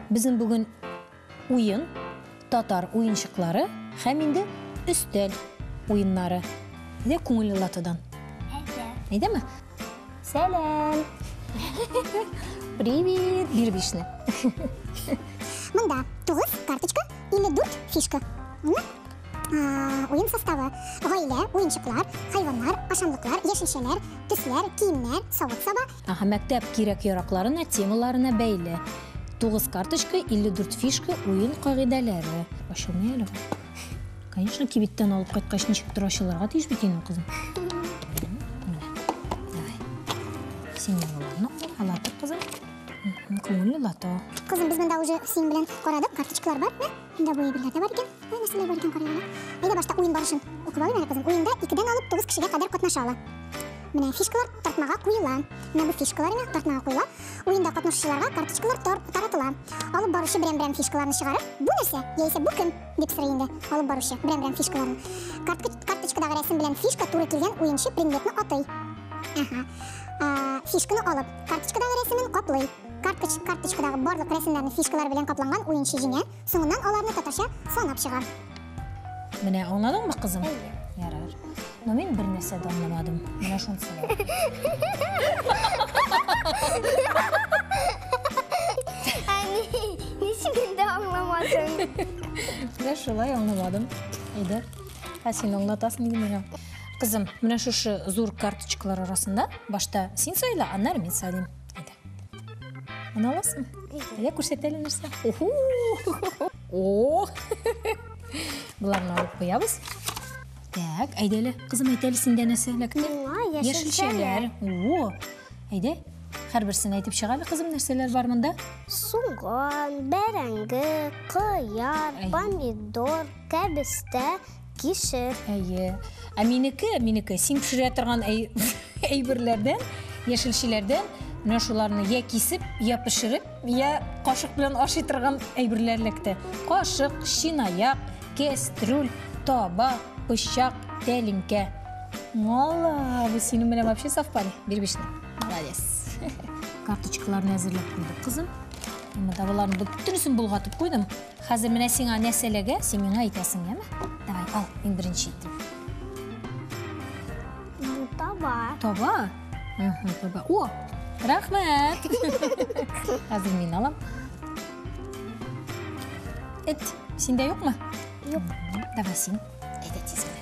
Безнең бүген уен, татар уенчыклары һәм инде өстәл уеннары. Әйдә күңелле латодан. Әйдә. Әйдәме? Сәлам. Привет. Бир бишне. Монда 9 карточка, 54 фишка. Менә уен составы. Гаилә, уенчыклар, хайваннар, ашамлыклар, яшелчәләр, төсләр, киемнәр, савыт-саба. Ага, мәктәп кирәк-яракларына, темаларына бәйле. 9 карточка, 54 фишка, уен кагыйдәләре. Ачылмый әле бу. Конечно, кибеттән алып кайткач ничектер ачылырга тиеш бит инде, кызым. Менә. Давай. Син яңаларны ала тор, кызым. Күңелле лото. Кызым, без монда уже синең белән карадык, карточкалар бар, мә? Монда бу әйберләр дә бар икән. Ай, нәрсәләр бар икән, карыйк әле. Әйдә башта уен барышын укып алыйм әле, кызым. Уенда икедән алып 9 кешегә кадәр катнаша ала. Менә фишкалар тартмага куела. Менә бу фишкалар инде тартмага куела. Уенда катнашучыларга карточкалар тар таратыла. Алып баручы берәм-берәм фишкаларны чыгарып, бу нәрсә, яисә бу кем, дип сорый инде алып баручы берәм-берәм фишкаларны. Картка карточкадагы рәсем белән фишка туры килгән уенчы предметны атый. Ага. А, фишканы алып, карточкадагы рәсемен каплый. Карткыч, карточкадагы барлык рәсемнәрне фишкалар белән капланган уенчы җиңә, соңыннан аларны татарча санап чыга. Менә аңладыңмы, кызым? Әйе. Ярар. Но мин бер нәрсә дә аңламадым. Менә шунысы бар. Әни, ничек инде аңламадың? Менә шулай аңламадым. Әйдә. Ә син аңлатасың инде миңа. Кызым, менә шушы зур карточкалар арасында башта син сайла, аннары мин сайлыйм. Әйдә. Моны аласыңмы? Әйдә, күрсәт әле нәрсә. Уху! О! Боларны алып куябыз. Так, әйдә әле. Кызым, әйт әле синдә нәрсә эләкте? Миңа яшелчәләр. О! Әйдә. Һәрберсен әйтеп чык әле, кызым, нәрсәләр бар монда? Суган, бәрәңге, кыяр, Әйе. помидор, кәбестә, кишер. Әйе. Ә минеке, минеке, син пешерә торган әй- әйберләрдән, яшелчәләрдән, менә шуларны я кисеп, я пешереп, я кашык белән ашый торган әйберләр эләкте. Кашык, чинаяк, кәстрүл, таба, пычак, тәлинкә. Мала, бу синең белән вообще совпали. Бир бишне. Молодец. Карточкаларны әзерләп куйдык, кызым. Монда боларны бөтенесен болгатып куйдым. Хәзер менә сиңа нәрсә эләгә, син миңа әйтәсең, яме? Давай, ал, иң беренче итеп. Бу таба. Таба? Мхм, таба. О, рәхмәт. Хәзер мин алам. Эт, синдә юкмы? Юк. Давай син. Әйдә тиз генә.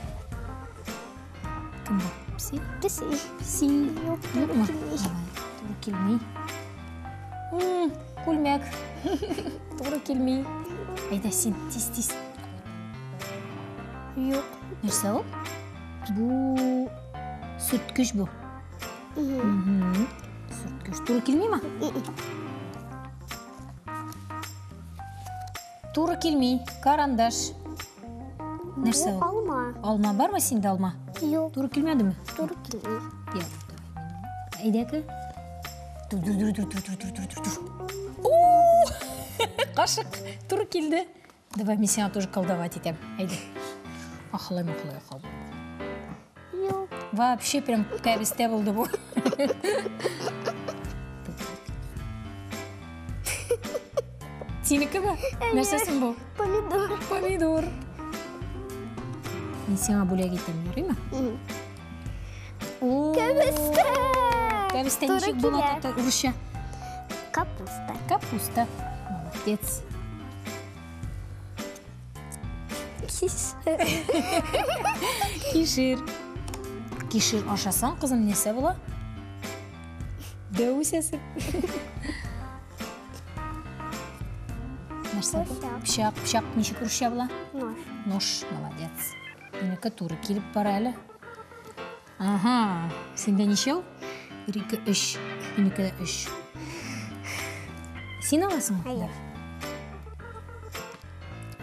Кем бу? Песи? Песи. Песи. Юк, туры Юкмы? килми. Давай, туры килми. М, Күлмәк. Туры килми. Әйдә син, тиз, тиз. Юк. Нәрсә ул? Бу сөрткеч бу. Мгм. Мгм. Сөрткеч. Туры килмиме? Туры килми. Карандаш. Нәрсә Бу ул? алма. Алма бармы синдә алма? Юк, Туры килмәдеме? туры килми. Ярар, давай мин алам. Әйдә-ке. Тур, тур, тур, тур, тур, тур, тур, тур, тур. У! Кашык туры килде. Давай мин сиңа тоже колдовать итәм. Әйдә. Ахлай, махлай, ахлай. Юк. Вообще прям кәбестә булды бу. Синекеме? Нәрсәсең бу? Помидор. Помидор. Мин сиңа бүләк итәм, ярыймы? Мгм. О, Кәбестә. Кәбестә Туры ничек була килә. татар урысча? Капуста. Капуста. Молодец. Кишер. Кишер. Кишер ашасаң, кызым, нәрсә була? Дәү үсәсең. Нәрсә бу? Пычак. Пычак, пычак ничек урысча була? Нож. Нож, молодец. Минеке туры килеп бара әле. Ага, синдә ничәү? 1, 2, 3. Минеке дә 3. Син аласыңмы? Әйе.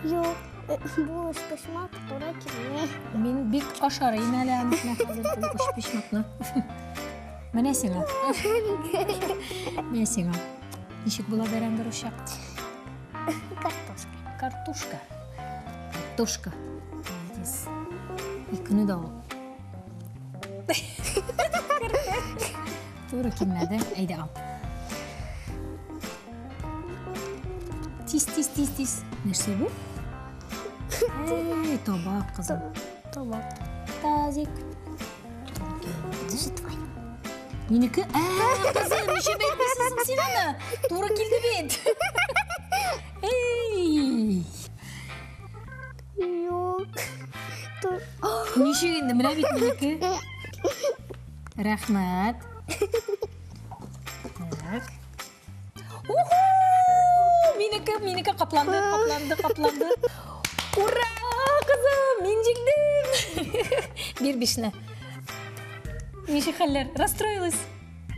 Юк. Бу өчпочмак туры килми. Мин бик ашарыйм әле аны менә хәзер бу өчпочмакны. Менә сиңа. Менә сиңа. Ничек була бәрәңге русча? Картошка. Картошка. Картошка. Молодец. Икене дә ал. Туры килмәде. Әйдә ал. Тиз, тиз, тиз, тиз. Нәрсә бу? Эй, табак, кызым. Табак. Тазик. Это же твой. Минеке? Ә, кызым, ничек әйтмисең соң син аны? Туры килде бит. Эй! Юк. Ничек инде, менә бит минеке. Рәхмәт. Так. Уху! Минеке, минеке капланды, капланды, капланды. Ура, кызым, мин җиңдем. Бир бишне. Ничек хәлләр? Расстроилась?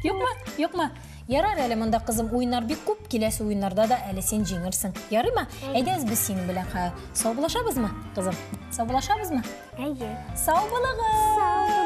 Юкмы? Юкмы? Ярар әле монда, кызым, уеннар бик күп. Киләсе уеннарда да әле син җиңерсең. Ярыймы? Әйдәгез без синең белән саубуллашабызмы, кызым? Саубуллашабызмы? Әйе. Сау булыгыз! Сау.